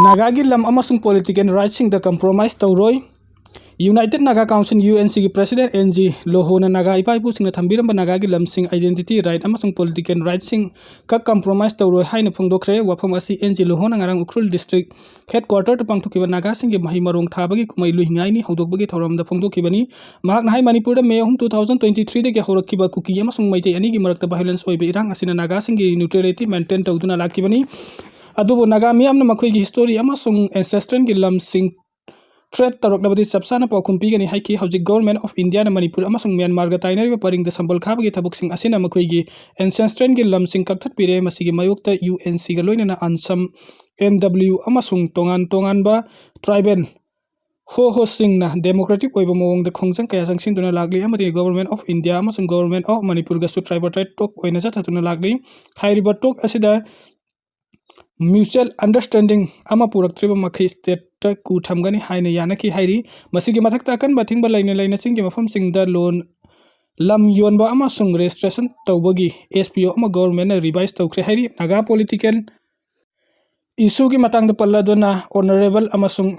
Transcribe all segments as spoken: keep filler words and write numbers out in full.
ꯅꯥꯒꯥꯒꯤ ꯂꯝ ꯑꯃꯁꯨꯡ ꯄꯣꯂꯤꯇꯤꯀꯦꯜ ꯔꯥꯏꯠꯁꯤꯡꯗ ꯀꯝꯄ꯭ꯔꯣꯃꯥꯏꯁ ꯇꯧꯔꯣꯏ꯫ United Naga council, U N ꯁꯤꯒꯤ ꯄ꯭ꯔꯁꯤꯗꯦꯟꯠ ꯑꯦꯟ ꯖꯤ ꯂꯣꯍꯣꯅ ꯅꯥꯒꯥ ꯏꯄꯥ ꯏꯄꯨꯁꯤꯡꯅ ꯊꯝꯕꯤꯔꯝꯕ ꯅꯥꯒꯥꯒꯤ ꯂꯝꯁꯤꯡ, ꯑꯥꯏꯗꯦꯟꯇꯤꯇꯤ ꯔꯥꯏꯠ ꯑꯃꯁꯨꯡ ꯄꯣꯂꯤꯇꯤꯀꯦꯜ ꯔꯥꯏꯠꯁꯤꯡ ꯈꯛ ꯀꯝꯄ꯭ꯔꯣꯃꯥꯏꯁ ꯇꯧꯔꯣꯏ ꯍꯥꯏꯅ ꯐꯣꯡꯗꯣꯛꯈ꯭ꯔꯦ꯫ ꯋꯥꯐꯝ ꯑꯁꯤ ꯑꯦꯟ ꯖꯤ ꯂꯣꯍꯣꯅ ꯉꯔꯥꯡ ꯎꯈ꯭ꯔꯨꯜ ꯗꯤꯁꯇ꯭ꯔꯤꯛ ꯍꯦꯗꯀ꯭ꯋꯥꯇꯔꯗ ꯄꯥꯡꯊꯣꯛꯈꯤꯕ ꯅꯥꯒꯥꯁꯤꯡꯒꯤ ꯃꯍꯩ ꯃꯔꯣꯡ ꯊꯥꯕꯒꯤ ꯀꯨꯝꯍꯩ ꯂꯨꯏ ꯉꯥꯏꯅꯤ ꯍꯧꯗꯣꯛꯄꯒꯤ ꯊꯧꯔꯝꯗ ꯐꯣꯡꯗꯣꯛꯈꯤꯕꯅꯤ꯫ ꯃꯍꯥꯛꯅ ꯍꯥꯏ, ꯃꯅꯤꯄꯨꯔꯗ ꯃꯦ ꯑꯍꯨꯝ, two thousand twenty threeꯗꯒꯤ ꯍꯧꯔꯛꯈꯤꯕ ꯀꯨꯀꯤ ꯑꯃꯁꯨꯡ ꯃꯩꯇꯩ ꯑꯅꯤꯒꯤ ꯃꯔꯛꯇ violence ꯑꯣꯏꯕ ꯏꯔꯥꯡ ꯑꯁꯤꯅ ꯅꯥꯒꯥꯁꯤꯡꯒꯤ neutrality maintain ꯇꯧꯗꯨꯅ ꯂꯥꯛꯈꯤꯕꯅꯤ꯫ ꯑꯗꯨꯕꯨ ꯅꯥꯒꯥ ꯃꯤꯌꯥꯝꯅ ꯃꯈꯣꯏꯒꯤ history ꯑꯃꯁꯨꯡ ancestralꯒꯤ ꯂꯝꯁꯤꯡ treat ꯇꯧꯔꯛꯅꯕꯗꯤ ꯆꯞ ꯆꯥꯅ ꯄꯥꯎꯈꯨꯝ ꯄꯤꯒꯅꯤ ꯍꯥꯏꯈꯤ꯫ ꯍꯧꯖꯤꯛ Government of Indiaꯅ ꯃꯅꯤꯄꯨꯔ ꯑꯃꯁꯨꯡ ꯃ꯭ꯌꯥꯟꯃꯥꯔꯒ ꯇꯥꯏꯅꯔꯤꯕ ꯄꯔꯤꯡꯗ ꯁꯝꯕꯜ ꯈꯥꯕꯒꯤ ꯊꯕꯛꯁꯤꯡ ꯑꯁꯤꯅ ꯃꯈꯣꯏꯒꯤ ancestralꯒꯤ ꯂꯝꯁꯤꯡ ꯀꯛꯊꯠꯄꯤꯔꯦ꯫ ꯃꯁꯤꯒꯤ ꯃꯥꯌꯣꯛꯇ ꯌꯨ ꯑꯦꯟ ꯁꯤꯒ ꯂꯣꯏꯅꯅ ꯑꯟꯁꯝ, ꯑꯦꯟ ꯗꯕ꯭ꯂꯤꯌꯨ ꯑꯃꯁꯨꯡ ꯇꯣꯉꯥꯟ ꯇꯣꯉꯥꯟꯕ tribal ꯍꯣꯍꯣꯁꯤꯡꯅ democratic ꯑꯣꯏꯕ ꯃꯑꯣꯡꯗ ꯈꯣꯡꯖꯪ ꯀꯌꯥ ꯆꯪꯁꯤꯟꯗꯨꯅ ꯂꯥꯛꯂꯤ ꯑꯃꯗꯤ Government of India ꯑꯃꯁꯨꯡ Government of ꯃꯅꯤꯄꯨꯔꯒꯁꯨ tripartite talk ꯑꯣꯏꯅ ꯆꯠꯊꯗꯨꯅ ꯂꯥꯛꯂꯤ꯫ ꯍꯥꯏꯔꯤꯕ talk ꯑꯁꯤꯗ mutual understanding ꯑꯃ ꯄꯨꯔꯛꯇ꯭ꯔꯤꯕ ꯃꯈꯩ stateꯇ ꯀꯨ ꯊꯝꯒꯅꯤ ꯍꯥꯏꯅ ꯌꯥꯅꯈꯤ ꯍꯥꯏꯔꯤ꯫ ꯃꯁꯤꯒꯤ ꯃꯊꯛꯇ ꯑꯀꯟꯕ ꯑꯊꯤꯡꯕ ꯂꯩꯅ ꯂꯩꯅ ꯆꯤꯡꯒꯤ ꯃꯐꯝꯁꯤꯡꯗ ꯂꯣꯟ, ꯂꯝ ꯌꯣꯟꯕ ꯑꯃꯁꯨꯡ registration ꯇꯧꯕꯒꯤ S P O ꯑꯃ governmentꯅ revise ꯇꯧꯈ꯭ꯔꯦ ꯍꯥꯏꯔꯤ꯫ ꯅꯥꯒꯥ political issueꯒꯤ ꯃꯇꯥꯡꯗ ꯄꯜꯂꯗꯨꯅ honourable ꯑꯃꯁꯨꯡ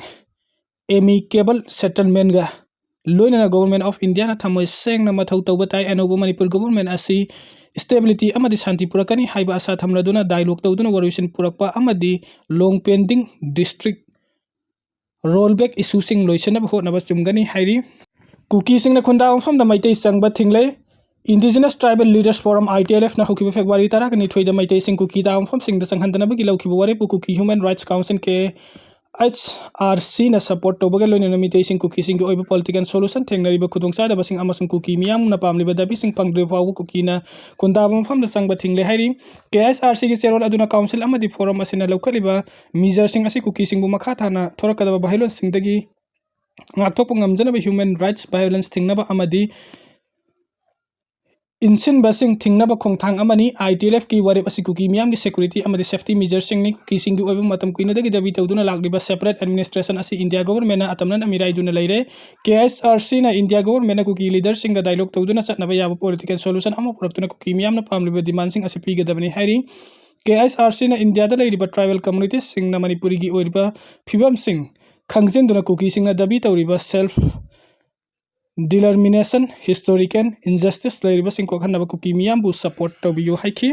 amicable settlementꯒ ꯂꯣꯏꯅꯅ Government of Indiaꯅ ꯊꯃꯣꯏ ꯁꯦꯡꯅ ꯃꯊꯧ ꯇꯧꯕ ꯇꯥꯏ꯫ ꯑꯅꯧꯕ ꯃꯅꯤꯄꯨꯔ government ꯑꯁꯤ stability ꯑꯃꯗꯤ ꯁꯥꯟꯇꯤ ꯄꯨꯔꯛꯀꯅꯤ ꯍꯥꯏꯕ ꯑꯁꯥ ꯊꯝꯂꯗꯨꯅ dialogue ꯇꯧꯗꯨꯅ ꯋꯥꯔꯣꯏꯁꯤꯟ ꯄꯨꯔꯛꯄ ꯑꯃꯗꯤ long pending district rollback issueꯁꯤꯡ ꯂꯣꯏꯁꯤꯟꯅꯕ ꯍꯣꯠꯅꯕ ꯆꯨꯝꯒꯅꯤ ꯍꯥꯏꯔꯤ꯫ ꯀꯨꯀꯤꯁꯤꯡꯅ ꯈꯨꯟꯗꯥꯕ ꯃꯐꯝꯗ ꯃꯩꯇꯩ ꯆꯪꯕ ꯊꯤꯡꯂꯦ꯫ Indigenous Tribal Leaders Forum, I T L Fꯅ ꯍꯧꯈꯤꯕ February ꯇꯔꯥꯒ ꯅꯤꯊꯣꯏꯗ ꯃꯩꯇꯩꯁꯤꯡ ꯀꯨꯀꯤ ꯇꯥꯕ ꯃꯐꯝꯁꯤꯡꯗ ꯆꯪꯍꯟꯗꯅꯕꯒꯤ ꯂꯧꯈꯤꯕ ꯋꯥꯔꯦꯞꯄꯨ Kuki Human Rights Council, K H R Cꯅ support ꯇꯧꯕꯒ ꯂꯣꯏꯅꯅ ꯃꯤꯇꯩꯁꯤꯡ ꯀꯨꯀꯤꯁꯤꯡꯒꯤ ꯑꯣꯏꯕ political solution ꯊꯦꯡꯅꯔꯤꯕ ꯈꯨꯗꯣꯡꯆꯥꯗꯕꯁꯤꯡ ꯑꯃꯁꯨꯡ ꯀꯨꯀꯤ ꯃꯤꯌꯥꯝꯅ ꯄꯥꯝꯂꯤꯕ ꯗꯥꯕꯤꯁꯤꯡ ꯐꯪꯗ꯭ꯔꯤꯕ ꯐꯥꯎꯕ ꯀꯨꯀꯤꯅ ꯈꯨꯟꯗꯥꯕ ꯃꯐꯝꯗ ꯆꯪꯕ ꯊꯤꯡꯂꯦ ꯍꯥꯏꯔꯤ꯫ K H R Cꯒꯤ ꯆꯦꯔꯣꯜ ꯑꯗꯨꯅ council ꯑꯃꯗꯤ forum ꯑꯁꯤꯅ ꯂꯧꯈꯠꯂꯤꯕ measureꯁꯤꯡ ꯑꯁꯤ ꯀꯨꯀꯤꯁꯤꯡꯕꯨ ꯃꯈꯥ ꯇꯥꯅ ꯊꯣꯔꯛꯀꯗꯕ violenceꯁꯤꯡꯗꯒꯤ ꯉꯥꯛꯊꯣꯛꯄ ꯉꯝꯖꯅꯕ human rights violence ꯊꯤꯡꯅꯕ ꯑꯃꯗꯤ ꯏꯟꯁꯤꯟꯕꯁꯤꯡ ꯊꯤꯡꯅꯕ ꯈꯣꯡꯊꯥꯡ ꯑꯃꯅꯤ꯫ I T L Fꯀꯤ ꯋꯥꯔꯦꯞ ꯑꯁꯤ ꯀꯨꯀꯤ ꯃꯤꯌꯥꯝꯒꯤ security ꯑꯃꯗꯤ safety measureꯁꯤꯡꯅꯤ꯫ ꯀꯨꯀꯤꯁꯤꯡꯒꯤ ꯑꯣꯏꯕ ꯃꯇꯝ ꯀꯨꯏꯅꯗꯒꯤ ꯗꯥꯕꯤ ꯇꯧꯗꯨꯅ ꯂꯥꯛꯂꯤꯕ separate administration ꯑꯁꯤ India governmentꯅ ꯑꯇꯝꯅꯅ ꯃꯤꯔꯥꯏꯗꯨꯅ ꯂꯩꯔꯦ꯫ K H R Cꯅ India governmentꯅ ꯀꯨꯀꯤ leaderꯁꯤꯡꯒ dialogue ꯇꯧꯗꯨꯅ ꯆꯠꯅꯕ ꯌꯥꯕ political solution ꯑꯃ ꯄꯨꯔꯛꯇꯨꯅ ꯀꯨꯀꯤ ꯃꯤꯌꯥꯝꯅ ꯄꯥꯝꯂꯤꯕ demandꯁꯤꯡ ꯑꯁꯤ ꯄꯤꯒꯗꯕꯅꯤ ꯍꯥꯏꯔꯤ꯫ ꯀꯦ ꯑꯩꯆ ꯑꯥꯔ ꯁꯤꯅ ꯏꯟꯗꯤꯌꯥꯗ ꯂꯩꯔꯤꯕ tribal communitiesꯁꯤꯡꯅ ꯃꯅꯤꯄꯨꯔꯤꯒꯤ ꯑꯣꯏꯔꯤꯕ ꯐꯤꯕꯝꯁꯤꯡ ꯈꯪꯖꯤꯟꯗꯨꯅ ꯀꯨꯀꯤꯁꯤꯡꯅ ꯗꯥꯕꯤ ꯇꯧꯔꯤꯕ self delimitation, historical injustice ꯂꯩꯔꯤꯕꯁꯤꯡ ꯀꯣꯛꯍꯟꯅꯕ ꯀꯨꯀꯤ ꯃꯤꯌꯥꯝꯕꯨ support ꯇꯧꯕꯤꯌꯨ ꯍꯥꯏꯈꯤ꯫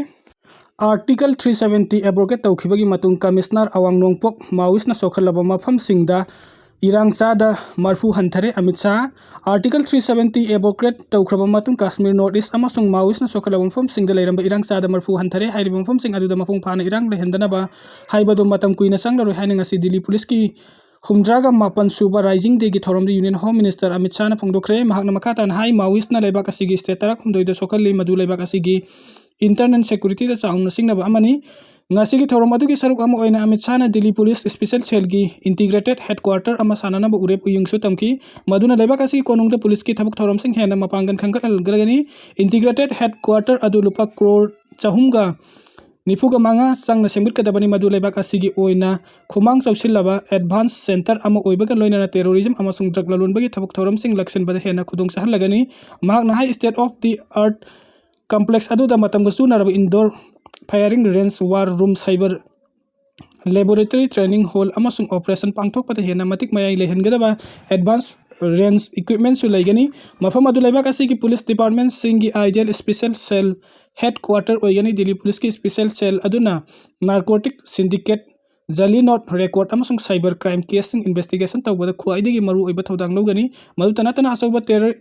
Article three seventy abrogate ꯇꯧꯈꯤꯕꯒꯤ ꯃꯇꯨꯡ Commissioner ꯑꯋꯥꯡ ꯅꯣꯡꯄꯣꯛ Maoistꯅ ꯁꯣꯛꯍꯜꯂꯕ ꯃꯐꯝꯁꯤꯡꯗ ꯏꯔꯥꯡ ꯆꯥꯗ ꯃꯔꯐꯨ ꯍꯟꯊꯔꯦ꯫ Amit Shah. Article three seventy abrogate ꯇꯧꯈ꯭ꯔꯕ ꯃꯇꯨꯡ ꯀꯥꯁꯃꯤꯔ North East ꯑꯃꯁꯨꯡ Maoistꯅ ꯁꯣꯛꯍꯜꯂꯕ ꯃꯐꯝꯁꯤꯡꯗ ꯂꯩꯔꯝꯕ ꯏꯔꯥꯡ ꯆꯥꯗ ꯃꯔꯐꯨ ꯍꯟꯊꯔꯦ꯫ ꯍꯥꯏꯔꯤꯕ ꯃꯐꯝꯁꯤꯡ ꯑꯗꯨꯗ ꯃꯄꯨꯡ ꯐꯥꯅ ꯏꯔꯥꯡ ꯂꯩꯍꯟꯗꯅꯕ ꯍꯥꯏꯕꯗꯨ ꯃꯇꯝ ꯀꯨꯏꯅ ꯆꯪꯂꯔꯣꯏ ꯍꯥꯏꯅ ꯉꯁꯤ ꯗꯤꯜꯂꯤ ꯄꯨꯂꯤꯁꯀꯤ ꯍꯨꯝꯗ꯭ꯔꯥꯒ ꯃꯥꯄꯟ ꯁꯨꯕ Rising Dayꯒꯤ ꯊꯧꯔꯝꯗ Union Home Minister ꯑꯃꯤꯠ ꯁꯥꯍꯅ ꯐꯣꯡꯗꯣꯛꯈ꯭ꯔꯦ꯫ ꯃꯍꯥꯛꯅ ꯃꯈꯥ ꯇꯥꯅ ꯍꯥꯏ, Maoistꯅ ꯂꯩꯕꯥꯛ ꯑꯁꯤꯒꯤ state ꯇꯔꯥꯍꯨꯝꯗꯣꯏꯗ ꯁꯣꯛꯍꯜꯂꯤ, ꯃꯗꯨ ꯂꯩꯕꯥꯛ ꯑꯁꯤꯒꯤ internal securityꯗ ꯆꯥꯎꯅ ꯁꯤꯡꯅꯕ ꯑꯃꯅꯤ꯫ ꯉꯁꯤꯒꯤ ꯊꯧꯔꯝ ꯑꯗꯨꯒꯤ ꯁꯔꯨꯛ ꯑꯃ ꯑꯣꯏꯅ ꯑꯃꯤꯠ ꯁꯥꯍꯅ ꯗꯤꯜꯂꯤ ꯄꯨꯂꯤꯁ special cellꯒꯤ integrated headquarter ꯑꯃ ꯁꯥꯅꯅꯕ ꯎꯔꯦꯞ ꯎꯌꯨꯡꯁꯨ ꯇꯝꯈꯤ, ꯃꯗꯨꯅ ꯂꯩꯕꯥꯛ ꯑꯁꯤꯒꯤ ꯀꯣꯅꯨꯡꯗ ꯄꯨꯂꯤꯁꯀꯤ ꯊꯕꯛ ꯊꯧꯔꯝꯁꯤꯡ ꯍꯦꯟꯅ ꯃꯄꯥꯡꯒꯜ ꯀꯟꯈꯠꯍꯟꯒꯅꯤ꯫ Integrated headquarter ꯑꯗꯨ ꯂꯨꯄꯥ ꯀ꯭ꯔꯣꯔ ꯆꯍꯨꯝꯒ ꯅꯤꯐꯨꯒ ꯃꯉꯥ ꯆꯪꯅ ꯁꯦꯝꯒꯠꯀꯗꯕꯅꯤ, ꯃꯗꯨ ꯂꯩꯕꯥꯛ ꯑꯁꯤꯒꯤ ꯑꯣꯏꯅ ꯈꯨꯃꯥꯡ ꯆꯥꯎꯁꯤꯜꯂꯕ advance center ꯑꯃ ꯑꯣꯏꯕꯒ ꯂꯣꯏꯅꯅ terrorism ꯑꯃꯁꯨꯡ drug ꯂꯂꯣꯟꯕꯒꯤ ꯊꯕꯛ ꯊꯧꯔꯝꯁꯤꯡ ꯂꯥꯛꯁꯤꯟꯕꯗ ꯍꯦꯟꯅ ꯈꯨꯗꯣꯡ ꯆꯥꯍꯜꯂꯒꯅꯤ꯫ ꯃꯍꯥꯛꯅ ꯍꯥꯏ, state of the art complex ꯑꯗꯨꯗ ꯃꯇꯝꯒ ꯆꯨꯅꯔꯕ indoor firing range, war room, cyber laboratory, training hall ꯑꯃꯁꯨꯡ operation ꯄꯥꯡꯊꯣꯛꯄꯗ ꯍꯦꯟꯅ ꯃꯇꯤꯛ ꯃꯌꯥꯏ ꯂꯩꯍꯟꯒꯗꯕ advance range equipmentꯁꯨ ꯂꯩꯒꯅꯤ꯫ ꯃꯐꯝ ꯑꯗꯨ ꯂꯩꯕꯥꯛ ꯑꯁꯤꯒꯤ police departmentꯁꯤꯡꯒꯤ ideal special cell headquarter ꯑꯣꯏꯒꯅꯤ꯫ ꯗꯤꯜꯂꯤ ꯄꯨꯂꯤꯁꯀꯤ special cell ꯑꯗꯨꯅ narcotic syndicate, ꯖꯥꯂꯤ ꯅꯣꯠ record ꯑꯃꯁꯨꯡ cyber crime caseꯁꯤꯡ investigation ꯇꯧꯕꯗ ꯈ꯭ꯋꯥꯏꯗꯒꯤ ꯃꯔꯨꯑꯣꯏꯕ ꯊꯧꯗꯥꯡ ꯂꯧꯒꯅꯤ꯫ ꯃꯗꯨꯇ ꯅꯠꯇꯅ ꯑꯆꯧꯕ terror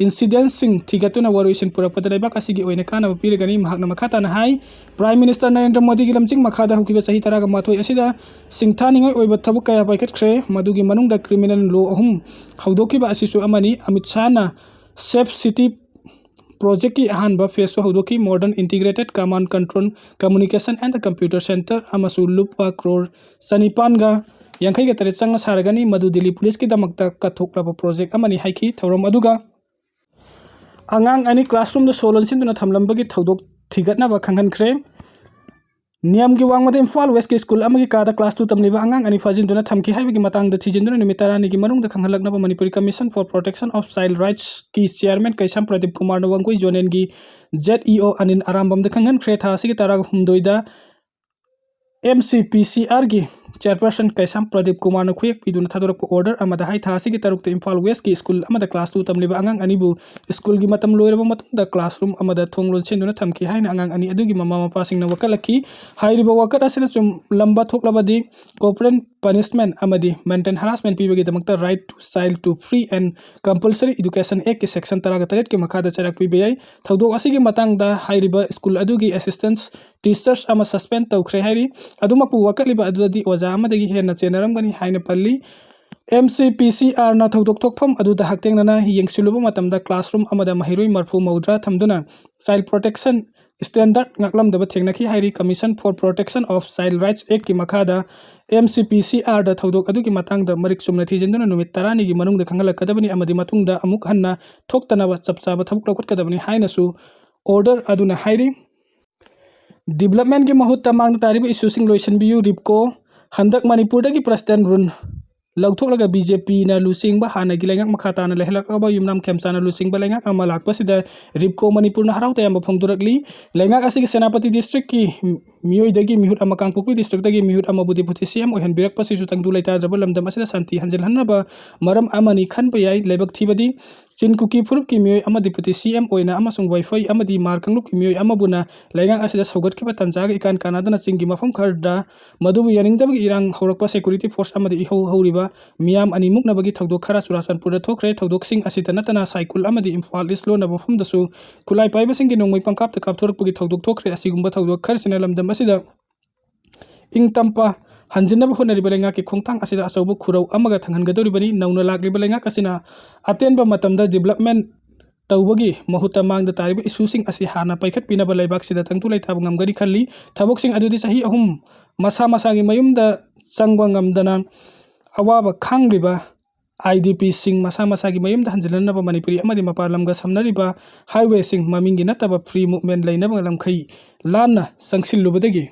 incidentsꯁꯤꯡ ꯊꯤꯒꯠꯇꯨꯅ ꯋꯥꯔꯣꯏꯁꯤꯟ ꯄꯨꯔꯛꯄꯗ ꯂꯩꯕꯥꯛ ꯑꯁꯤꯒꯤ ꯑꯣꯏꯅ ꯀꯥꯟꯅꯕ ꯄꯤꯔꯒꯅꯤ꯫ ꯃꯍꯥꯛꯅ ꯃꯈꯥ ꯇꯥꯅ ꯍꯥꯏ, Prime Minister ꯅꯔꯦꯟꯗ꯭ꯔ ꯃꯣꯗꯤꯒꯤ ꯂꯝꯖꯤꯡ ꯃꯈꯥꯗ ꯍꯧꯈꯤꯕ ꯆꯍꯤ ꯇꯔꯥꯒ ꯃꯥꯊꯣꯏ ꯑꯁꯤꯗ ꯁꯤꯡꯊꯥꯅꯤꯡꯉꯥꯏ ꯑꯣꯏꯕ ꯊꯕꯛ ꯀꯌꯥ ꯄꯥꯏꯈꯠꯈ꯭ꯔꯦ꯫ ꯃꯗꯨꯒꯤ ꯃꯅꯨꯡꯗ criminal law ꯑꯍꯨꯝ ꯍꯧꯗꯣꯛꯈꯤꯕ ꯑꯁꯤꯁꯨ ꯑꯃꯅꯤ꯫ ꯑꯃꯤꯠ ꯁꯥꯍꯅ Safe City projectꯀꯤ ꯑꯍꯥꯟꯕ phaseꯁꯨ ꯍꯧꯗꯣꯛꯈꯤ꯫ Modern integrated command control, communication and computer center ꯑꯃꯁꯨ ꯂꯨꯄꯥ ꯀ꯭ꯔꯣꯔ ꯆꯅꯤꯄꯥꯟꯒ ꯌꯥꯡꯈꯩꯒ ꯇꯔꯦꯠ ꯆꯪꯅ ꯁꯥꯔꯒꯅꯤ꯫ ꯃꯗꯨ ꯗꯤꯜꯂꯤ ꯄꯨꯂꯤꯁꯀꯤꯗꯃꯛꯇ ꯀꯠꯊꯣꯛꯂꯕ project ꯑꯃꯅꯤ ꯍꯥꯏꯈꯤ꯫ ꯊꯧꯔꯝ ꯑꯗꯨꯒ ꯑꯉꯥꯡ ꯑꯅꯤ classroomꯗ ꯁꯣ ꯂꯣꯟꯁꯤꯟꯗꯨꯅ ꯊꯝꯂꯝꯕꯒꯤ ꯊꯧꯗꯣꯛ ꯊꯤꯒꯠꯅꯕ ꯈꯪꯍꯟꯈ꯭ꯔꯦ꯫ ꯅꯤꯌꯝꯒꯤ ꯋꯥꯡꯃꯗ ꯏꯝꯐꯥꯜ ꯋꯦꯁꯀꯤ ꯁ꯭ꯀꯨꯜ ꯑꯃꯒꯤ ꯀꯥꯗ ꯀ꯭ꯂꯥꯁ ꯇꯨ ꯇꯝꯂꯤꯕ ꯑꯉꯥꯡ ꯑꯅꯤ ꯐꯥꯖꯤꯟꯗꯨꯅ ꯊꯝꯈꯤ ꯍꯥꯏꯕꯒꯤ ꯃꯇꯥꯡꯗ ꯊꯤꯖꯤꯟꯗꯨꯅ ꯅꯨꯃꯤꯠ ꯇꯔꯥꯅꯤꯒꯤ ꯃꯅꯨꯡꯗ ꯈꯪꯍꯜꯂꯛꯅꯕ Manipuri commission for protection of child ꯔꯥꯏꯠꯁꯀꯤ ꯆꯤꯌꯥꯔꯃꯦꯟ ꯀꯩꯁꯥꯝ ꯄ꯭ꯔꯗꯤꯞ ꯀꯨꯃꯥꯔꯅ ꯋꯥꯡꯒꯣꯏ ꯖꯣꯅꯦꯜꯒꯤ ꯖꯦꯠ ꯏ ꯑꯣ ꯑꯅꯤꯜ ꯑꯔꯥꯝꯕꯝꯗ ꯈꯪꯍꯟꯈ꯭ꯔꯦ꯫ ꯊꯥ ꯑꯁꯤꯒꯤ ꯇꯔꯥꯍꯨꯝꯗꯣꯏꯗ ꯑꯦꯝ ꯁꯤ ꯄꯤ ꯁꯤ ꯑꯥꯔꯒꯤ ꯆꯤꯌꯥꯔꯄꯔꯁꯟ ꯀꯩꯁꯥꯝ ꯄ꯭ꯔꯗꯤꯞ ꯀꯨꯃꯥꯔꯅ ꯈꯨꯌꯦꯛ ꯄꯤꯗꯨꯅ ꯊꯥꯗꯣꯔꯛꯄ ꯑꯣꯔꯗꯔ ꯑꯃꯗ ꯍꯥꯏ, ꯊꯥ ꯑꯁꯤꯒꯤ ꯇꯔꯨꯛꯇ ꯏꯝꯐꯥꯜ ꯋꯦꯁꯀꯤ ꯁ꯭ꯀꯨꯜ ꯑꯃꯗ ꯀ꯭ꯂꯥꯁ ꯇꯨ ꯇꯝꯂꯤꯕ ꯑꯉꯥꯡ ꯑꯅꯤꯕꯨ ꯁ꯭ꯀꯨꯜꯒꯤ ꯃꯇꯝ ꯂꯣꯏꯔꯕ ꯃꯇꯨꯡꯗ ꯀ꯭ꯂꯥꯁꯔꯨꯝ ꯑꯃꯗ ꯊꯣꯡ ꯂꯣꯟꯁꯤꯟꯗꯨꯅ ꯊꯝꯈꯤ ꯍꯥꯏꯅ ꯑꯉꯥꯡ ꯑꯅꯤ ꯑꯗꯨꯒꯤ ꯃꯃꯥ ꯃꯄꯥꯁꯤꯡꯅ ꯋꯥꯀꯠꯂꯛꯈꯤ꯫ ꯍꯥꯏꯔꯤꯕ ꯋꯥꯀꯠ ꯑꯁꯤꯅ ꯆꯨꯝꯂꯝꯕ ꯊꯣꯛꯂꯕꯗꯤ, corporal punishment ꯑꯃꯗꯤ mental harassment ꯄꯤꯕꯒꯤꯗꯃꯛꯇ Right to Child to Free and Compulsory Education Act ꯀꯤ ꯁꯦꯛꯁꯟ ꯇꯔꯥꯒ ꯇꯔꯦꯠꯀꯤ ꯃꯈꯥꯗ ꯆꯩꯔꯥꯛ ꯄꯤꯕ ꯌꯥꯏ꯫ ꯊꯧꯗꯣꯛ ꯑꯁꯤꯒꯤ ꯃꯇꯥꯡꯗ ꯍꯥꯏꯔꯤꯕ ꯁ꯭ꯀꯨꯜ ꯑꯗꯨꯒꯤ ꯑꯦꯁꯤꯁꯇꯦꯟꯁ ꯇꯤꯆꯔꯁ ꯑꯃ ꯁꯁꯄꯦꯟ ꯇꯧꯈ꯭ꯔꯦ ꯍꯥꯏꯔꯤ꯫ ꯑꯗꯨꯃꯛꯄꯨ ꯋꯥꯀꯠꯂꯤꯕ ꯑꯗꯨꯗꯗꯤ ꯑꯣꯖꯥ ꯑꯃꯗꯒꯤ ꯍꯦꯟꯅ ꯆꯦꯟꯅꯔꯝꯒꯅꯤ ꯍꯥꯏꯅ ꯄꯜꯂꯤ꯫ ꯑꯦꯝ ꯁꯤ ꯄꯤ ꯁꯤ ꯑꯥꯔꯅ ꯊꯧꯗꯣꯛ ꯊꯣꯛꯐꯝ ꯑꯗꯨꯗ ꯍꯛꯊꯦꯡꯅꯅ ꯌꯦꯡꯁꯤꯜꯂꯨꯕ ꯃꯇꯝꯗ ꯀ꯭ꯂꯥꯁꯔꯨꯝ ꯑꯃꯗ ꯃꯍꯩꯔꯣꯏ ꯃꯔꯐꯨ ꯃꯧꯗ꯭ꯔꯥ ꯊꯝꯗꯨꯅ ꯆꯥꯏꯜ ꯄ꯭ꯔꯣꯇꯦꯛꯁꯟ ꯁ꯭ꯇꯦꯟꯗꯔꯠ ꯉꯥꯛꯂꯝꯗꯕ ꯊꯦꯡꯅꯈꯤ ꯍꯥꯏꯔꯤ꯫ Commission for Protection of Child Rights Act ꯀꯤ ꯃꯈꯥꯗ ꯑꯦꯝ ꯁꯤ ꯄꯤ ꯁꯤ ꯑꯥꯔꯗ ꯊꯧꯗꯣꯛ ꯑꯗꯨꯒꯤ ꯃꯇꯥꯡꯗ ꯃꯔꯤꯛ ꯆꯨꯝꯅ ꯊꯤꯖꯤꯟꯗꯨꯅ ꯅꯨꯃꯤꯠ ꯇꯔꯥꯅꯤꯒꯤ ꯃꯅꯨꯡꯗ ꯈꯪꯍꯜꯂꯛꯀꯗꯕꯅꯤ ꯑꯃꯗꯤ ꯃꯇꯨꯡꯗ ꯑꯃꯨꯛ ꯍꯟꯅ ꯊꯣꯛꯇꯅꯕ ꯆꯞ ꯆꯥꯕ ꯊꯕꯛ ꯂꯧꯈꯠꯀꯗꯕꯅꯤ ꯍꯥꯏꯅꯁꯨ ꯑꯣꯔꯗꯔ ꯑꯗꯨꯅ ꯍꯥꯏꯔꯤ꯫ ꯗꯤꯕꯂꯞꯃꯦꯟꯒꯤ ꯃꯍꯨꯠꯇ ꯃꯥꯡꯗ ꯇꯥꯔꯤꯕ ꯏꯁꯨꯁꯤꯡ ꯂꯣꯏꯁꯤꯟꯕꯤꯌꯨ꯫ ꯔꯤꯞꯀꯣ ꯍꯟꯗꯛ ꯃꯅꯤꯄꯨꯔꯗꯒꯤ ꯄ꯭ꯔꯁꯤꯗꯦꯟ ꯔꯨꯜ ꯂꯧꯊꯣꯛꯂꯒ ꯕꯤ ꯖꯦ ꯄꯤꯅ ꯂꯨꯆꯤꯡꯕ ꯍꯥꯟꯅꯒꯤ ꯂꯩꯉꯥꯛ ꯃꯈꯥ ꯇꯥꯅ ꯂꯩꯍꯜꯂꯛꯂꯕ ꯌꯨꯝꯅꯥꯝ ꯈꯦꯝꯆꯥꯅ ꯂꯨꯆꯤꯡꯕ ꯂꯩꯉꯥꯛ ꯑꯃ ꯂꯥꯛꯄꯁꯤꯗ ꯔꯤꯞꯀꯣ ꯃꯅꯤꯄꯨꯔꯅ ꯍꯔꯥꯎ ꯇꯌꯥꯝꯕ ꯐꯣꯡꯗꯣꯔꯛꯂꯤ꯫ ꯂꯩꯉꯥꯛ ꯑꯁꯤꯒꯤ ꯁꯦꯅꯥꯄꯇꯤ ꯗꯤꯁꯇ꯭ꯔꯤꯛꯀꯤ ꯃꯤꯑꯣꯏꯗꯒꯤ ꯃꯤꯍꯨꯠ ꯑꯃ, ꯀꯥꯡꯄꯣꯛꯄꯤ ꯗꯤꯁꯇ꯭ꯔꯤꯛꯇꯒꯤ ꯃꯤꯍꯨꯠ ꯑꯃꯕꯨ ꯗꯤꯄꯨꯇꯤ ꯁꯤ ꯑꯦꯝ ꯑꯣꯏꯍꯟꯕꯤꯔꯛꯄꯁꯤꯁꯨ ꯇꯪꯗꯨ ꯂꯩꯇꯥꯗ꯭ꯔꯕ ꯂꯝꯗꯝ ꯑꯁꯤꯗ ꯁꯥꯟꯇꯤ ꯍꯟꯖꯤꯜꯍꯟꯅꯕ ꯃꯔꯝ ꯑꯃꯅꯤ ꯈꯟꯕ ꯌꯥꯏ꯫ ꯂꯥꯏꯕꯛ ꯊꯤꯕꯗꯤ ꯆꯤꯟ ꯀꯨꯀꯤ ꯐꯨꯔꯨꯞꯀꯤ ꯃꯤꯑꯣꯏ ꯑꯃ ꯗꯤꯄꯨꯇꯤ ꯁꯤ ꯑꯦꯝ ꯑꯣꯏꯅ ꯑꯃꯁꯨꯡ ꯋꯥꯏꯐꯩ ꯑꯃꯗꯤ ꯃꯥꯔ ꯀꯥꯡꯂꯨꯞꯀꯤ ꯃꯤꯑꯣꯏ ꯑꯃꯕꯨꯅ ꯂꯩꯉꯥꯛ ꯑꯁꯤꯗ ꯁꯧꯒꯠꯈꯤꯕ ꯇꯥꯟꯖꯥꯒ ꯏꯀꯥꯟ ꯀꯥꯟꯅꯗꯅ ꯆꯤꯡꯒꯤ ꯃꯐꯝ ꯈꯔꯗ ꯃꯗꯨꯕꯨ ꯌꯥꯅꯤꯡꯗꯕꯒꯤ ꯏꯔꯥꯡ ꯍꯧꯔꯛꯄ ꯁꯦꯀ꯭ꯌꯨꯔꯤꯇꯤ ꯐꯣꯔꯁ ꯑꯃꯗꯤ ꯏꯍꯧ ꯍꯧꯔꯤꯕ ꯃꯤꯌꯥꯝ ꯑꯅꯤ ꯃꯨꯛꯅꯕꯒꯤ ꯊꯧꯗꯣꯛ ꯈꯔ ꯆꯨꯔꯥꯆꯥꯟꯄꯨꯔꯗ ꯊꯣꯛꯈ꯭ꯔꯦ꯫ ꯊꯧꯗꯣꯛꯁꯤꯡ ꯑꯁꯤꯇ ꯅꯠꯇꯅ ꯁꯥꯏꯀꯨꯜ ꯑꯃꯗꯤ ꯏꯝꯐꯥꯜ ꯏꯁ ꯂꯣꯟꯅꯕ ꯃꯐꯝꯗꯁꯨ ꯈꯨꯠꯂꯥꯏ ꯄꯥꯏꯕꯁꯤꯡꯒꯤ ꯅꯣꯡꯃꯩ ꯄꯪꯀꯥꯞꯇ ꯀꯥꯞꯊꯣꯔꯛꯄꯒꯤ ꯊꯧꯗꯣꯛ ꯊꯣꯛꯈ꯭ꯔꯦ꯫ ꯑꯁꯤꯒꯨꯝꯕ ꯊꯧꯗꯣꯛ ꯈꯔꯁꯤꯅ ꯂꯝꯗꯝ ꯑꯁꯤꯗ ꯏꯪ ꯇꯝꯄ ꯍꯟꯖꯤꯟꯅꯕ ꯍꯣꯠꯅꯔꯤꯕ ꯂꯩꯉꯥꯛꯀꯤ ꯈꯣꯡꯊꯥꯡ ꯑꯁꯤꯗ ꯑꯆꯧꯕ ꯈꯨꯔꯧ ꯑꯃꯒ ꯊꯥꯡꯍꯟꯒꯗꯧꯔꯤꯕꯅꯤ꯫ ꯅꯧꯅ ꯂꯥꯛꯂꯤꯕ ꯂꯩꯉꯥꯛ ꯑꯁꯤꯅ ꯑꯇꯦꯟꯕ ꯃꯇꯝꯗ ꯗꯤꯕꯂꯞꯃꯦꯟ ꯇꯧꯕꯒꯤ ꯃꯍꯨꯠꯇ ꯃꯥꯡꯗ ꯇꯥꯔꯤꯕ ꯏꯁꯨꯁꯤꯡ ꯑꯁꯤ ꯍꯥꯟꯅ ꯄꯥꯏꯈꯠꯄꯤꯅꯕ ꯂꯩꯕꯥꯛꯁꯤꯗ ꯇꯪꯗꯨ ꯂꯩꯇꯥꯕ ꯉꯝꯒꯅꯤ ꯈꯜꯂꯤ꯫ ꯊꯕꯛꯁꯤꯡ ꯑꯗꯨꯗꯤ ꯆꯍꯤ ꯑꯍꯨꯝ ꯃꯁꯥ ꯃꯁꯥꯒꯤ ꯃꯌꯨꯝꯗ ꯆꯪꯕ ꯉꯝꯗꯅ ꯑꯋꯥꯕ ꯈꯥꯡꯂꯤꯕ ꯑꯥꯏ ꯗꯤ ꯄꯤꯁꯤꯡ ꯃꯁꯥ ꯃꯁꯥꯒꯤ ꯃꯌꯨꯝꯗ ꯍꯟꯖꯤꯜꯍꯟꯅꯕ ꯃꯅꯤꯄꯨꯔꯤ ꯑꯃꯗꯤ ꯃꯄꯥꯟ ꯂꯝꯒ ꯁꯝꯅꯔꯤꯕ ꯍꯥꯏꯋꯦꯁꯤꯡ ꯃꯃꯤꯡꯒꯤ ꯅꯠꯇꯕ ꯐ꯭ꯔꯤ ꯃꯨꯚꯃꯦꯟ ꯂꯩꯅꯕ ꯂꯝꯈꯩ ꯂꯥꯟꯅ ꯆꯪꯁꯤꯜꯂꯨꯕꯗꯒꯤ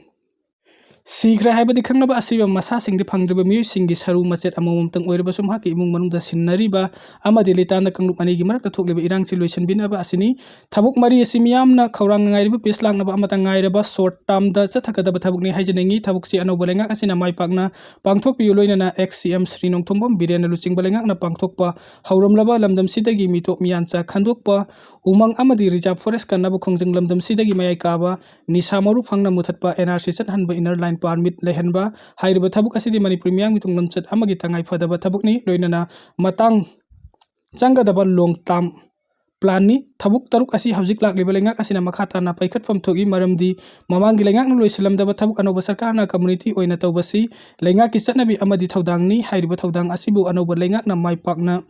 ꯁꯤꯈ꯭ꯔꯦ ꯍꯥꯏꯕꯗꯤ ꯈꯪꯅꯕ ꯑꯁꯤꯕ ꯃꯁꯥꯁꯤꯡꯗꯤ ꯐꯪꯗ꯭ꯔꯤꯕ ꯃꯤꯑꯣꯏꯁꯤꯡꯒꯤ ꯁꯔꯨ ꯃꯆꯦꯠ ꯑꯃꯃꯝꯇꯪ ꯑꯣꯏꯔꯕꯁꯨ ꯃꯍꯥꯛꯀꯤ ꯏꯃꯨꯡ ꯃꯅꯨꯡꯗ ꯁꯤꯟꯅꯔꯤꯕ ꯑꯃꯗꯤ ꯂꯤꯇꯥꯟꯗ ꯀꯥꯡꯂꯨꯞ ꯑꯅꯤꯒꯤ ꯃꯔꯛꯇ ꯊꯣꯛꯂꯤꯕ ꯏꯔꯥꯡꯁꯤ ꯂꯣꯏꯁꯤꯟꯕꯤꯅꯕ ꯑꯁꯤꯅꯤ꯫ ꯊꯕꯛ ꯃꯔꯤ ꯑꯁꯤ ꯃꯤꯌꯥꯝꯅ ꯈꯧꯔꯥꯡꯅ ꯉꯥꯏꯔꯤꯕ ꯄꯤꯁ ꯂꯥꯛꯅꯕ ꯑꯃꯇ ꯉꯥꯏꯔꯕ ꯁꯣꯔꯠ ꯇꯥꯔꯝꯗ ꯆꯠꯊꯒꯗꯕ ꯊꯕꯛꯅꯤ ꯍꯥꯏꯖꯅꯤꯡꯏ꯫ ꯊꯕꯛꯁꯤ ꯑꯅꯧꯕ ꯂꯩꯉꯥꯛ ꯑꯁꯤꯅ ꯃꯥꯏ ꯄꯥꯛꯅ ꯄꯥꯡꯊꯣꯛꯄꯤꯌꯨ, ꯂꯣꯏꯅꯅ ꯑꯦꯛꯁ ꯁꯤ ꯑꯦꯝ ꯁ꯭ꯔꯤ ꯅꯣꯡꯊꯣꯝꯕꯝ ꯕꯤꯔꯦꯟꯅ ꯂꯨꯆꯤꯡꯕ ꯂꯩꯉꯥꯛꯅ ꯄꯥꯡꯊꯣꯛꯄ ꯍꯧꯔꯝꯂꯕ ꯂꯝꯗꯝꯁꯤꯗꯒꯤ ꯃꯤꯇꯣꯞ ꯃꯤꯌꯥꯟꯆꯥ ꯈꯟꯗꯣꯛꯄ, ꯎꯃꯪ ꯑꯃꯗꯤ ꯔꯤꯖꯥꯔꯚ ꯐꯣꯔꯦꯁ ꯀꯟꯅꯕ ꯈꯣꯡꯖꯪ ꯂꯝꯗꯝꯁꯤꯗꯒꯤ ꯃꯌꯥꯏ ꯀꯥꯕ ꯅꯤꯁꯥ ꯃꯔꯨ ꯐꯪꯅ ꯃꯨꯊꯠꯄ, and R C ꯆꯠꯍꯟꯕ, inner line permit ꯂꯩꯍꯟꯕ ꯍꯥꯏꯔꯤꯕ ꯊꯕꯛ ꯑꯁꯤꯗꯤ ꯃꯅꯤꯄꯨꯔꯤ ꯃꯤꯌꯥꯝꯒꯤ ꯇꯨꯡꯂꯝꯆꯠ ꯑꯃꯒꯤ ꯇꯉꯥꯏ ꯐꯗꯕ ꯊꯕꯛꯅꯤ꯫ ꯂꯣꯏꯅꯅ ꯃꯇꯥꯡ ꯆꯪꯒꯗꯕ ꯂꯣꯡ ꯇꯥꯔꯝ ꯄ꯭ꯂꯥꯟꯅꯤ꯫ ꯊꯕꯛ ꯇꯔꯨꯛ ꯑꯁꯤ ꯍꯧꯖꯤꯛ ꯂꯥꯛꯂꯤꯕ ꯂꯩꯉꯥꯛ ꯑꯁꯤꯅ ꯃꯈꯥ ꯇꯥꯅ ꯄꯥꯏꯈꯠꯐꯝ ꯊꯣꯛꯏ, ꯃꯔꯝꯗꯤ ꯃꯃꯥꯡꯒꯤ ꯂꯩꯉꯥꯛꯅ ꯂꯣꯏꯁꯤꯜꯂꯝꯗꯕ ꯊꯕꯛ ꯑꯅꯧꯕ ꯁꯔꯀꯥꯔꯅ ꯀꯝꯃꯨꯅꯤꯇꯤ ꯑꯣꯏꯅ ꯇꯧꯕꯁꯤ ꯂꯩꯉꯥꯛꯀꯤ ꯆꯠꯅꯕꯤ ꯑꯃꯗꯤ ꯊꯧꯗꯥꯡꯅꯤ꯫ ꯍꯥꯏꯔꯤꯕ ꯊꯧꯗꯥꯡ ꯑꯁꯤꯕꯨ ꯑꯅꯧꯕ ꯂꯩꯉꯥꯛꯅ ꯃꯥꯏ ꯄꯥꯛꯅ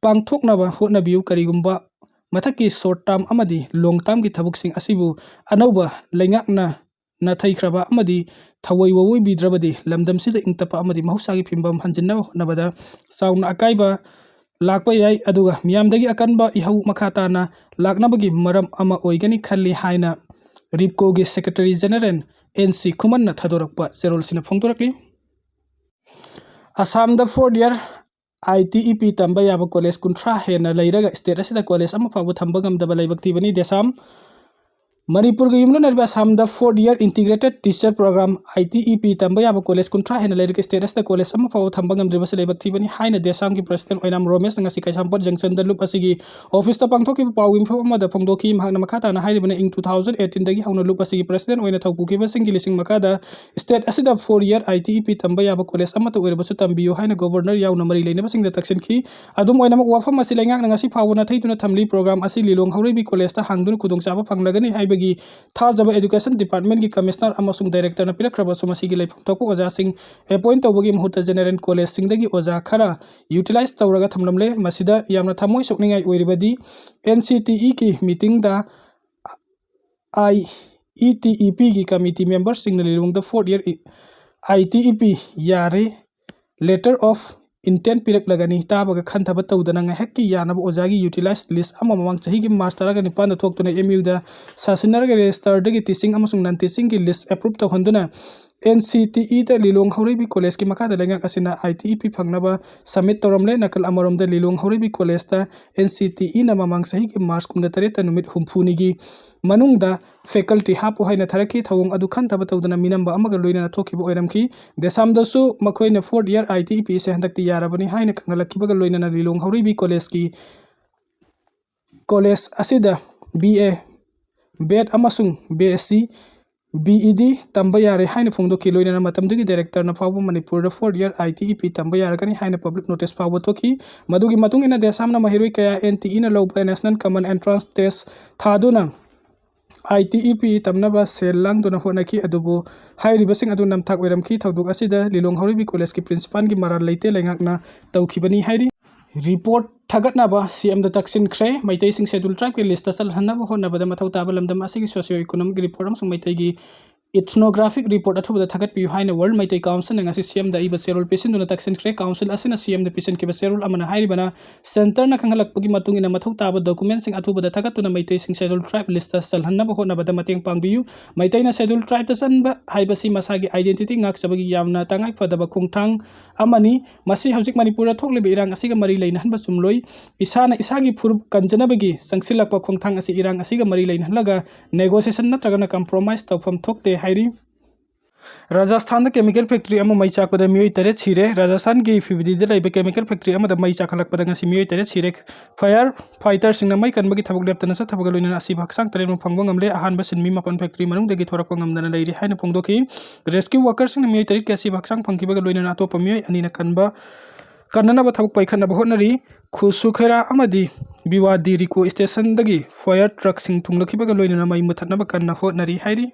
ꯄꯥꯡꯊꯣꯛꯅꯕ ꯍꯣꯠꯅꯕꯤꯌꯨ꯫ ꯀꯔꯤꯒꯨꯝꯕ ꯃꯊꯛꯀꯤ ꯁꯣꯔꯠ ꯇꯥꯔꯝ ꯑꯃꯗꯤ ꯂꯣꯡ ꯇꯥꯔꯝꯒꯤ ꯊꯕꯛꯁꯤꯡ ꯑꯁꯤꯕꯨ ꯑꯅꯧꯕ ꯂꯩꯉꯥꯛꯅ ꯅꯥꯊꯩꯈ꯭ꯔꯕ ꯑꯃꯗꯤ ꯊꯑꯣꯏ ꯋꯥꯑꯣꯏꯕꯤꯗ꯭ꯔꯕꯗꯤ ꯂꯝꯗꯝꯁꯤꯗ ꯏꯪ ꯇꯞꯄ ꯑꯃꯗꯤ ꯃꯍꯧꯁꯥꯒꯤ ꯐꯤꯕꯝ ꯍꯟꯖꯤꯟꯅꯕ ꯍꯣꯠꯅꯕꯗ ꯆꯥꯎꯅ ꯑꯀꯥꯏꯕ ꯂꯥꯛꯄ ꯌꯥꯏ꯫ ꯑꯗꯨꯒ ꯃꯤꯌꯥꯝꯗꯒꯤ ꯑꯀꯟꯕ ꯏꯍꯧ ꯃꯈꯥ ꯇꯥꯅ ꯂꯥꯛꯅꯕꯒꯤ ꯃꯔꯝ ꯑꯃ ꯑꯣꯏꯒꯅꯤ ꯈꯜꯂꯤ ꯍꯥꯏꯅ ꯔꯤꯞꯀꯣꯒꯤ ꯁꯦꯀ꯭ꯔꯦꯇꯔꯤ ꯖꯦꯅꯔꯦꯜ ꯑꯦꯟ ꯁꯤ ꯈꯨꯃꯟꯅ ꯊꯥꯗꯣꯔꯛꯄ ꯆꯦꯔꯣꯜꯁꯤꯅ ꯐꯣꯡꯗꯣꯔꯛꯂꯤ꯫ ꯑꯁꯥꯝꯗ fourth year I T E P ꯇꯝꯕ ꯌꯥꯕ ꯀꯣꯂꯦꯖ ꯀꯨꯟꯊ꯭ꯔꯥ ꯍꯦꯟꯅ ꯂꯩꯔꯒ ꯁ꯭ꯇꯦꯠ ꯑꯁꯤꯗ ꯀꯣꯂꯦꯖ ꯑꯃ ꯐꯥꯎꯕ ꯊꯝꯕ ꯉꯝꯗꯕ ꯂꯥꯏꯕꯛ ꯊꯤꯕꯅꯤ꯫ ꯗꯦꯁꯥꯝ ꯃꯅꯤꯄꯨꯔꯒ ꯌꯨꯝꯂꯣꯟꯅꯔꯤꯕ ꯑꯁꯥꯝꯗ fourth year integrated teacher programme, I T E P, ꯇꯝꯕ ꯌꯥꯕ ꯀꯣꯂꯦꯖ ꯀꯨꯟꯊ꯭ꯔꯥ ꯍꯦꯟꯅ ꯂꯩꯔꯒ ꯁ꯭ꯇꯦꯠ ꯑꯁꯤꯗ ꯀꯣꯂꯦꯖ ꯑꯃ ꯐꯥꯎꯕ ꯊꯝꯕ ꯉꯝꯗ꯭ꯔꯤꯕꯁꯤ ꯂꯥꯏꯕꯛ ꯊꯤꯕꯅꯤ ꯍꯥꯏꯅ ꯗꯦꯁꯥꯝꯒꯤ ꯄ꯭ꯔꯁꯤꯗꯦꯟ ꯑꯣꯏꯅꯥꯝ ꯔꯣꯃꯦꯁꯅ ꯉꯁꯤ ꯀꯩꯁꯥꯝꯄꯥꯠ ꯖꯪꯁꯟꯗ ꯂꯨꯞ ꯑꯁꯤꯒꯤ ꯑꯣꯐꯤꯁꯇ ꯄꯥꯡꯊꯣꯛꯈꯤꯕ ꯄꯥꯎꯒꯤ ꯃꯤꯐꯝ ꯑꯃꯗ ꯐꯣꯡꯗꯣꯛꯈꯤ꯫ ꯃꯍꯥꯛꯅ ꯃꯈꯥ ꯇꯥꯅ ꯍꯥꯏꯔꯤꯕꯅ, ꯏꯪ ꯇꯨ ꯊꯥꯎꯖꯟ ꯑꯩꯠꯇꯤꯟꯗꯒꯤ ꯍꯧꯅ ꯂꯨꯞ ꯑꯁꯤꯒꯤ ꯄ꯭ꯔꯁꯤꯗꯦꯟ ꯑꯣꯏꯅ ꯊꯧ ꯄꯨꯈꯤꯕꯁꯤꯡꯒꯤ ꯂꯤꯁꯤꯡ ꯃꯈꯥꯗ ꯁ꯭ꯇꯦꯠ ꯑꯁꯤꯗ four year I T E P ꯇꯝꯕ ꯌꯥꯕ ꯀꯣꯂꯦꯖ ꯑꯃꯠꯇ ꯑꯣꯏꯔꯕꯁꯨ ꯇꯝꯕꯤꯌꯨ ꯍꯥꯏꯅ ꯒꯣꯕꯔꯅꯔ ꯌꯥꯎꯅ ꯃꯔꯤ ꯂꯩꯅꯕꯁꯤꯡꯗ ꯇꯛꯁꯤꯟꯈꯤ꯫ ꯑꯗꯨꯝ ꯑꯣꯏꯅꯃꯛ, ꯋꯥꯐꯝ ꯑꯁꯤ ꯂꯩꯉꯥꯛꯅ ꯉꯁꯤ ꯐꯥꯎꯕ ꯅꯥꯊꯩꯗꯨꯅ ꯊꯝꯂꯤ꯫ ꯄ꯭ꯔꯣꯒ꯭ꯔꯥꯝ ꯑꯁꯤ ꯂꯤꯂꯣꯡ ꯍꯧꯔꯩꯕꯤ ꯀꯣꯂꯦꯖꯇ ꯍꯥꯡꯗꯨꯅ ꯈꯨꯗꯣꯡꯆꯥꯕ ꯐꯪꯂꯒꯅꯤ ꯍꯥꯏꯕꯒꯤ ꯊꯥꯖꯕ ꯑꯦꯗꯨꯀꯦꯁꯟ ꯗꯤꯄꯥꯔꯠꯃꯦꯟꯒꯤ ꯀꯃꯤꯁꯅꯔ ꯑꯃꯁꯨꯡ ꯗꯥꯏꯔꯦꯛꯇꯔꯅ ꯄꯤꯔꯛꯈ꯭ꯔꯕꯁꯨ, ꯃꯁꯤꯒꯤ ꯂꯩꯐꯝ ꯊꯣꯛꯄ ꯑꯣꯖꯥꯁꯤꯡ ꯑꯦꯄꯣꯏꯟ ꯇꯧꯕꯒꯤ ꯃꯍꯨꯠꯇ ꯖꯦꯅꯔꯦꯜ ꯀꯣꯂꯦꯖꯁꯤꯡꯗꯒꯤ ꯑꯣꯖꯥ ꯈꯔ ꯌꯨꯇꯤꯂꯥꯏꯖ ꯇꯧꯔꯒ ꯊꯝꯂꯝꯂꯦ꯫ ꯃꯁꯤꯗ ꯌꯥꯝꯅ ꯊꯃꯣꯏ ꯁꯣꯛꯅꯤꯡꯉꯥꯏ ꯑꯣꯏꯔꯤꯕꯗꯤ, ꯑꯦꯟ ꯁꯤ ꯇꯤ ꯏꯒꯤ ꯃꯤꯇꯤꯡꯗ ꯑꯥꯏ ꯏ ꯇꯤ ꯏ ꯄꯤꯒꯤ committee ꯃꯦꯝꯕꯔꯁꯤꯡꯅ ꯂꯤꯂꯣꯡꯗ fort year I T E ꯄꯤ ꯌꯥꯔꯦ, ꯂꯦꯇꯔ ꯑꯣꯐ ꯏꯟꯇꯦꯟ ꯄꯤꯔꯛꯂꯒꯅꯤ꯫ ꯇꯥꯕꯒ ꯈꯟꯊꯕ ꯇꯧꯗꯅ ꯉꯥꯏꯍꯥꯛꯀꯤ ꯌꯥꯅꯕ ꯑꯣꯖꯥꯒꯤ ꯌꯨꯇꯤꯂꯥꯏꯖ ꯂꯤꯁ ꯑꯃ ꯃꯃꯥꯡ ꯆꯍꯤꯒꯤ ꯃꯥꯔꯆ ꯇꯔꯥꯒ ꯅꯤꯄꯥꯟꯗ ꯊꯣꯛꯇꯨꯅ ꯑꯦꯝ ꯌꯨꯗ ꯁꯥꯁꯤꯟꯅꯔꯒ ꯔꯦꯖꯤꯁꯇꯔꯗꯒꯤ ꯇꯤꯆꯤꯡ ꯑꯃꯁꯨꯡ ꯅꯟ ꯇꯤꯆꯤꯡꯒꯤ ꯂꯤꯁ ꯑꯦꯄ꯭ꯔꯨꯞ ꯇꯧꯍꯟꯗꯨꯅ ꯑꯦꯟ ꯁꯤ ꯇꯤ ꯏꯗ ꯂꯤꯂꯣꯡ ꯍꯧꯔꯩꯕꯤ ꯀꯣꯂꯦꯖꯀꯤ ꯃꯈꯥꯗ ꯂꯩꯉꯥꯛ ꯑꯁꯤꯅ ꯑꯥꯏ ꯇꯤ ꯏ ꯄꯤ ꯐꯪꯅꯕ ꯁꯕꯃꯤꯠ ꯇꯧꯔꯝꯂꯦ꯫ ꯅꯥꯀꯜ ꯑꯃꯔꯣꯝꯗ ꯂꯤꯂꯣꯡ ꯍꯧꯔꯩꯕꯤ ꯀꯣꯂꯦꯖꯇ ꯑꯦꯟ ꯁꯤ ꯇꯤ ꯏꯅ ꯃꯃꯥꯡ ꯆꯍꯤꯒꯤ ꯃꯥꯔꯆ ꯀꯨꯟꯒ ꯇꯔꯦꯠꯇ ꯅꯨꯃꯤꯠ ꯍꯨꯝꯐꯨꯅꯤꯒꯤ ꯃꯅꯨꯡꯗ ꯐꯦꯀꯜꯇꯤ ꯍꯥꯞꯄꯨ ꯍꯥꯏꯅ ꯊꯥꯔꯛꯈꯤ꯫ ꯊꯧꯑꯣꯡ ꯑꯗꯨ ꯈꯟꯊꯕ ꯇꯧꯗꯅ ꯃꯤꯅꯝꯕ ꯑꯃꯒ ꯂꯣꯏꯅꯅ ꯊꯣꯛꯈꯤꯕ ꯑꯣꯏꯔꯝꯈꯤ꯫ ꯗꯦꯁꯥꯝꯗꯁꯨ ꯃꯈꯣꯏꯅ fort year I T E ꯄꯤꯁꯦ ꯍꯟꯗꯛꯇꯤ ꯌꯥꯔꯕꯅꯤ ꯍꯥꯏꯅ ꯈꯪꯍꯜꯂꯛꯈꯤꯕꯒ ꯂꯣꯏꯅꯅ ꯂꯤꯂꯣꯡ ꯍꯧꯔꯩꯕꯤ ꯀꯣꯂꯦꯖꯀꯤ, ꯀꯣꯂꯦꯖ ꯑꯁꯤꯗ ꯕꯤ ꯑꯦ, ꯕꯦꯠ ꯑꯃꯁꯨꯡ B S C, B E ꯗꯤ ꯇꯝꯕ ꯌꯥꯔꯦ ꯍꯥꯏꯅ ꯐꯣꯡꯗꯣꯛꯈꯤ꯫ ꯂꯣꯏꯅꯅ ꯃꯇꯝꯗꯨꯒꯤ ꯗꯥꯏꯔꯦꯛꯇꯔꯅ ꯐꯥꯎꯕ ꯃꯅꯤꯄꯨꯔꯗ fort year I T E P ꯇꯝꯕ ꯌꯥꯔꯒꯅꯤ ꯍꯥꯏꯅ ꯄꯕ꯭ꯂꯤꯛ ꯅꯣꯇꯤꯁ ꯐꯥꯎꯕ ꯊꯣꯛꯈꯤ꯫ ꯃꯗꯨꯒꯤ ꯃꯇꯨꯡ ꯏꯟꯅ ꯗꯦꯁꯥꯝꯅ ꯃꯍꯩꯔꯣꯏ ꯀꯌꯥ ꯑꯦꯟ ꯇꯤ ꯏꯅ ꯂꯧꯕ ꯅꯦꯁꯅꯦꯜ ꯀꯃꯟ ꯑꯦꯟꯇ꯭ꯔꯥꯟꯁ ꯇꯦꯁ ꯊꯥꯗꯨꯅ ꯑꯥꯏ ꯇꯤ ꯏ ꯄꯤ ꯇꯝꯅꯕ ꯁꯦꯜ ꯂꯥꯡꯗꯨꯅ ꯍꯣꯠꯅꯈꯤ, ꯑꯗꯨꯕꯨ ꯍꯥꯏꯔꯤꯕꯁꯤꯡ ꯑꯗꯨ ꯅꯝꯊꯥꯛ ꯑꯣꯏꯔꯝꯈꯤ꯫ ꯊꯧꯗꯣꯛ ꯑꯁꯤꯗ ꯂꯤꯂꯣꯡ ꯍꯧꯔꯩꯕꯤ ꯀꯣꯂꯦꯖꯀꯤ ꯄ꯭ꯔꯤꯟꯁꯤꯄꯥꯜꯒꯤ ꯃꯔꯥꯜ ꯂꯩꯇꯦ, ꯂꯩꯉꯥꯛꯅ ꯇꯧꯈꯤꯕꯅꯤ ꯍꯥꯏꯔꯤ꯫ ꯔꯤꯄꯣꯔꯠ ꯊꯥꯒꯠꯅꯕ ꯁꯤ ꯑꯦꯝꯗ ꯇꯛꯁꯤꯟꯈ꯭ꯔꯦ꯫ ꯃꯩꯇꯩꯁꯤꯡ ꯁꯦꯗꯨꯜ ꯇ꯭ꯔꯥꯏꯕꯀꯤ ꯂꯤꯁꯇ ꯆꯜꯍꯟꯅꯕ ꯍꯣꯠꯅꯕꯗ ꯃꯊꯧ ꯇꯥꯕ ꯂꯝꯗꯝ ꯑꯁꯤꯒꯤ ꯁꯣꯁꯤꯌꯣ ꯏꯀꯣꯅꯣꯃꯤꯛ ꯔꯤꯄꯣꯔꯠ ꯑꯃꯁꯨꯡ ꯃꯩꯇꯩꯒꯤ ꯏꯊꯅꯣꯒ꯭ꯔꯥꯐꯤꯛ ꯔꯤꯄꯣꯔꯠ ꯑꯊꯨꯕꯗ ꯊꯥꯒꯠꯄꯤꯌꯨ ꯍꯥꯏꯅ ꯋꯥꯔꯜ ꯃꯩꯇꯩ ꯀꯥꯎꯟꯁꯤꯜꯅ ꯉꯁꯤ ꯁꯤ ꯑꯦꯝꯗ ꯑꯏꯕ ꯆꯦꯔꯣꯜ ꯄꯤꯁꯤꯟꯗꯨꯅ ꯇꯛꯁꯤꯟꯈ꯭ꯔꯦ꯫ ꯀꯥꯎꯟꯁꯤꯜ ꯑꯁꯤꯅ ꯁꯤ ꯑꯦꯝꯗ ꯄꯤꯁꯤꯟꯈꯤꯕ ꯆꯦꯔꯣꯜ ꯑꯃꯅ ꯍꯥꯏꯔꯤꯕꯅ, ꯁꯦꯟꯇꯔꯅ ꯈꯪꯍꯜꯂꯛꯄꯒꯤ ꯃꯇꯨꯡ ꯏꯟꯅ ꯃꯊꯧ ꯇꯥꯕ ꯗꯣꯀꯨꯃꯦꯟꯁꯤꯡ ꯑꯊꯨꯕꯗ ꯊꯥꯒꯠꯇꯨꯅ ꯃꯩꯇꯩꯁꯤꯡ ꯁꯦꯗꯨꯜ ꯇ꯭ꯔꯥꯏꯕ ꯂꯤꯁꯇ ꯆꯜꯍꯟꯅꯕ ꯍꯣꯠꯅꯕꯗ ꯃꯇꯦꯡ ꯄꯥꯡꯕꯤꯌꯨ꯫ ꯃꯩꯇꯩꯅ ꯁꯦꯗꯨꯜ ꯇ꯭ꯔꯥꯏꯕꯇ ꯆꯟꯕ ꯍꯥꯏꯕꯁꯤ ꯃꯁꯥꯒꯤ ꯑꯥꯏꯗꯦꯟꯇꯤꯇꯤ ꯉꯥꯛꯆꯕꯒꯤ ꯌꯥꯝꯅ ꯇꯉꯥꯏ ꯐꯗꯕ ꯈꯣꯡꯊꯥꯡ ꯑꯃꯅꯤ꯫ ꯃꯁꯤ ꯍꯧꯖꯤꯛ ꯃꯅꯤꯄꯨꯔꯗ ꯊꯣꯛꯂꯤꯕ ꯏꯔꯥꯡ ꯑꯁꯤꯒ ꯃꯔꯤ ꯂꯩꯅꯍꯟꯕ ꯆꯨꯝꯂꯣꯏ꯫ ꯏꯁꯥꯅ ꯏꯁꯥꯒꯤ ꯐꯨꯔꯨꯞ ꯀꯟꯖꯅꯕꯒꯤ ꯆꯪꯁꯤꯜꯂꯛꯄ ꯈꯣꯡꯊꯥꯡ ꯑꯁꯤ ꯏꯔꯥꯡ ꯑꯁꯤꯒ ꯃꯔꯤ ꯂꯩꯅꯍꯜꯂꯒ ꯅꯦꯒꯣꯁꯤꯌꯦꯁꯟ ꯅꯠꯇ꯭ꯔꯒꯅ ꯀꯝꯄ꯭ꯔꯣꯃꯥꯏꯁ ꯇꯧꯐꯝ ꯊꯣꯛꯇꯦ ꯍꯥꯏꯔꯤ꯫ ꯔꯥꯖꯁꯊꯥꯟꯗ ꯀꯦꯃꯤꯀꯦꯜ ꯐꯦꯛꯇ꯭ꯔꯤ ꯑꯃ ꯃꯩ ꯆꯥꯛꯄꯗ ꯃꯤꯑꯣꯏ ꯇꯔꯦꯠ ꯁꯤꯔꯦ꯫ ꯔꯥꯖꯁꯊꯥꯟꯒꯤ ꯐꯤꯕꯗꯤꯗ ꯂꯩꯕ ꯀꯦꯃꯤꯀꯦꯜ ꯐꯦꯛꯇ꯭ꯔꯤ ꯑꯃꯗ ꯃꯩ ꯆꯥꯛꯈꯠꯂꯛꯄꯗ ꯉꯁꯤ ꯃꯤꯑꯣꯏ ꯇꯔꯦꯠ ꯁꯤꯔꯦ꯫ ꯐꯥꯌꯔ ꯐꯥꯏꯇꯔꯁꯤꯡꯅ ꯃꯩ ꯀꯟꯕꯒꯤ ꯊꯕꯛ ꯂꯦꯞꯇꯅ ꯆꯠꯊꯕꯒ ꯂꯣꯏꯅꯅ ꯑꯁꯤꯕ ꯍꯛꯆꯥꯡ ꯇꯔꯦꯠꯃꯨꯛ ꯐꯪꯕ ꯉꯝꯂꯦ꯫ ꯑꯍꯥꯟꯕ ꯁꯤꯟꯃꯤ ꯃꯥꯄꯟ ꯐꯦꯛꯇ꯭ꯔꯤ ꯃꯅꯨꯡꯗꯒꯤ ꯊꯣꯔꯛꯄ ꯉꯝꯗꯅ ꯂꯩꯔꯤ ꯍꯥꯏꯅ ꯐꯣꯡꯗꯣꯛꯈꯤ꯫ ꯔꯦꯁꯀ꯭ꯌꯨ ꯋꯥꯔꯀꯔꯁꯤꯡꯅ ꯃꯤꯑꯣꯏ ꯇꯔꯦꯠꯀꯤ ꯑꯁꯤꯕ ꯍꯛꯆꯥꯡ ꯐꯪꯈꯤꯕꯒ ꯂꯣꯏꯅꯅ ꯑꯇꯣꯞꯄ ꯃꯤꯑꯣꯏ ꯑꯅꯤꯅ ꯀꯟꯕ, ꯀꯟꯅꯅꯕ ꯊꯕꯛ ꯄꯥꯏꯈꯠꯅꯕ ꯍꯣꯠꯅꯔꯤ꯫ ꯈꯨꯁꯨꯈꯦꯔꯥ ꯑꯃꯗꯤ ꯕꯤꯋꯥꯗꯤ ꯔꯤꯀꯣ ꯁ꯭ꯇꯦꯁꯟꯗꯒꯤ ꯐꯥꯌꯔ ꯇ꯭ꯔꯛꯁꯤꯡ ꯊꯨꯡꯂꯈꯤꯕꯒ ꯂꯣꯏꯅꯅ ꯃꯩ ꯃꯨꯊꯠꯅꯕ ꯀꯟꯅ ꯍꯣꯠꯅꯔꯤ ꯍꯥꯏꯔꯤ꯫